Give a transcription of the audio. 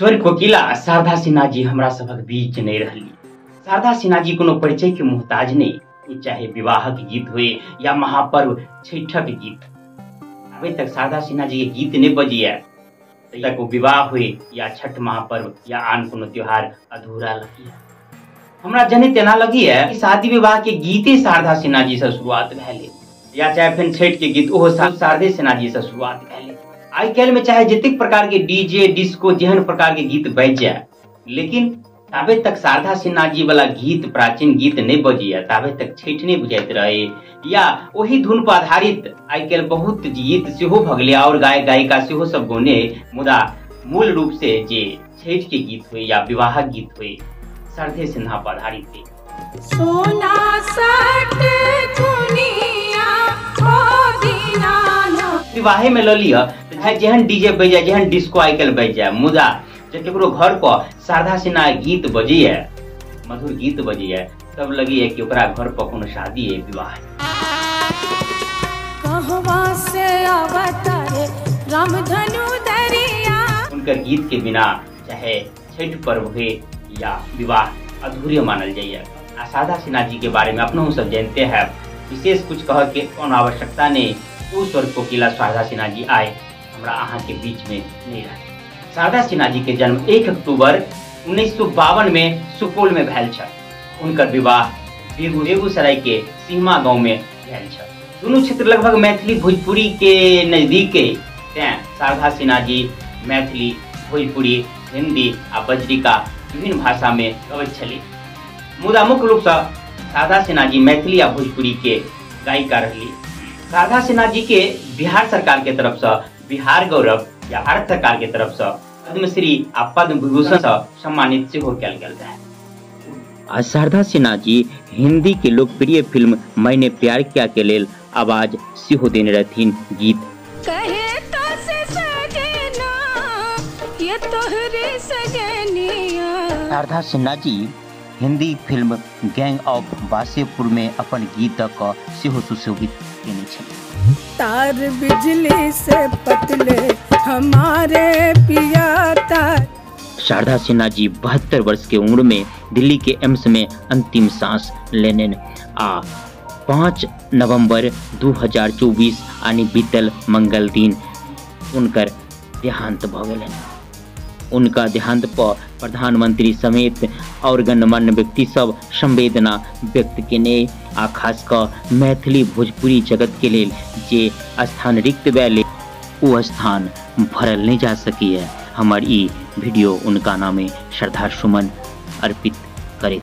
स्वर कोकिला शारदा सिन्हा जी हमरा सभक बीच नहीं रहली। शारदा सिन्हा जी कोनो परिचय के मोहताज नहीं, चाहे विवाहक गीत हुए या महापर्व छठक गीत। अभी तक शारदा सिन्हा जी के गीत नहीं बजिए तक वो विवाह हुए या छठ महापर्व या आन कोनो त्योहार अधूरा लगी है। हमरा जने तेना लगी है कि शादी विवाह के गीते शारदा सिन्हा जी से शुरुआत भैले, या चाहे फिर छठ के गीत ओहो शारदे सिन्हा जी से शुरुआत भैले। आई काल्हि में चाहे जतेक प्रकार के डीजे डिस्को जेहन प्रकार के गीत बज जाए, लेकिन ताबे तक शारदा सिन्हा जी वाला गीत प्राचीन गीत नहीं बजिए ताबे तक छठि नहीं बुझाइत रहे। या वही धुन पर आधारित आई काल्हि बहुत गीत सेहो भऽ गेलै और गायक गायिका सेहो सब गौने, मुदा मूल रूप से जे छठि के गीत हुए या विवाहक गीत हुए शारदे सिन्हा पर आधारित है। सोना सट दुनिया ओ दीनाना। विवाहे में ल लिअ चाहे जेहन डीजे बज जाए जेहन डिस्को आई काल्हि बज जाए, मुदा जब केकरो घर पर शारदा सिन्हा गीत बजैए, मधुर गीत बजैए, तब लगैए कि ओकरा घर पर कोनो शादी है विवाह है। कहवा से अवतरे रामधनु दरिया। उनकर गीत के बिना चाहे छठ पर्व हुए या विवाह अधूरे मानल जाइए। आ शारदा सिन्हा जी के बारे में अपनों सब जानते हैं, विशेष कुछ कह के कोनो आवश्यकता नहीं। ओ स्वर कोकिला शारदा सिन्हा जी आए हमरा अहाँ के बीच में नहीं रहे। शारदा सिन्हा जी के जन्म 1 अक्टूबर 1952 में सुपौल में भेल छल। उनकर विवाह बेगूसराय के सीमा गांव में भेल छल। दुनू क्षेत्र लगभग मैथिली भोजपुरी के नजदीक है, तें शारदा सिन्हा जी मैथिली भोजपुरी हिंदी आ बज्रिका विभिन्न भाषा में गबैत छली। मुदा मुख्य रूप से शारदा सिन्हा जी मैथिली आ भोजपुरी के गायिका रहली। शारदा सिन्हा जी के बिहार सरकार के तरफ से बिहार गौरव या भारत सरकार के तरफ से पद्मश्री आ पद्म विभूषण से सम्मानित सेहो कयल गेल रहे। आ शारदा सिन्हा जी हिंदी के लोकप्रिय फिल्म मैंने प्यार किया के लेल आवाज सेहो देने रहथिन गीत। कहे तो से सजना ये तोहरे सजनिया। Sharda Sinha ji Hindi film gang of Wasseypur में अपन गीत क सेहो सुशोभित केने छथि। तार बिजली से पतले हमारे पिया तार। शारदा सिन्हा जी 72 वर्ष के उम्र में दिल्ली के एम्स में अंतिम सांस लेने आ 5 नवंबर 2024 यानी बीतल मंगल दिन उनकर देहांत भ गेलनि। उनका देहांत पर प्रधानमंत्री समेत और गणमान्य व्यक्ति सब संवेदना व्यक्त केने आ खास क मैथिली भोजपुरी जगत के लेल जे स्थान रिक्त भेल ओ स्थान भरल नहीं जा सकी है। हमर ई वीडियो उनका नामे श्रद्धा सुमन अर्पित।